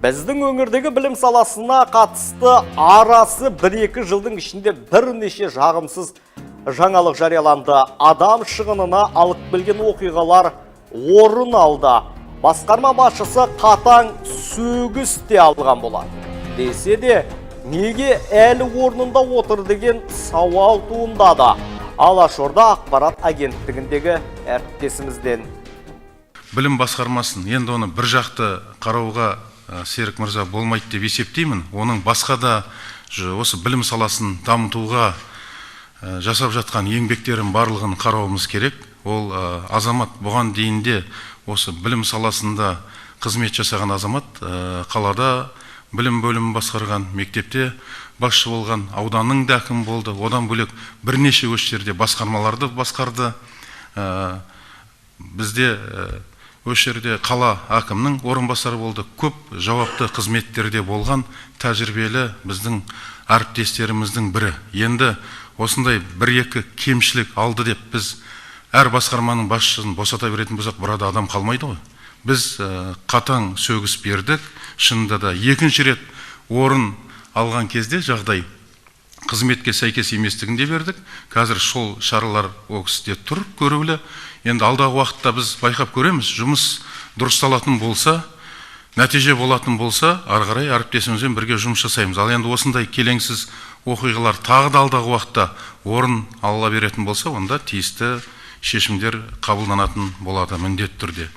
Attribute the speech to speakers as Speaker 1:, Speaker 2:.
Speaker 1: Біздің өңірдегі білім саласына қатысты арасы 1-2 жылдың ішінде бірнеше жағымсыз жаңалық жарияланды. Адам шығынына алып келген оқиғалар орын алды. Басқарма басшысы қатаң сөгіс те алған болар. Десе де, неге әлі орнында отыр деген сауал туындады. Алашорда ақпарат агенттігіндегі әріптесімізден.
Speaker 2: Білім басқармасын енді оны бір жақты қарауға, Серік мырза, болмайды деп есептеймін. Оның басқа да осы білім саласын дамытуға жасап жатқан еңбектерін барлығын қарауымыз керек. Ол азамат бұған дейін де осы білім саласында қызмет жасаған азамат, қалада білім бөлімін басқарған, мектепте басшы болған, ауданның да әкімі болды. Одан бөлек бірнеше осы жерде басқармаларды басқарды. Бізде осы жерде қала әкімінің орынбасары болды. Көп жауапты қызметтерде болған тәжірибелі біздің әріптестеріміздің бірі. Енді осындай бір-екі кемшілік алды деп біз әр басқарманың басшысын босата беретін болсақ, burada адам қалмайды ғой. Біз қатаң сөгіс бердік. Шынында да, екінші рет орын алған кезде жағдай қызметке сәйкес еместігін де бердік. Қазір сол шаралар ол кісіде тұр көрулі. Енді алдағы уақытта біз байқап көреміз, жұмыс дұрысталатын болса, нәтиже болатын болса, ары қарай әріптесімізбен бірге жұмыс жасаймыз. Ал енді осындай келеңсіз оқиғалар тағы да алдағы уақытта орын ала беретін болса, онда тиісті шешімдер қабылданатын болады міндетті түрде.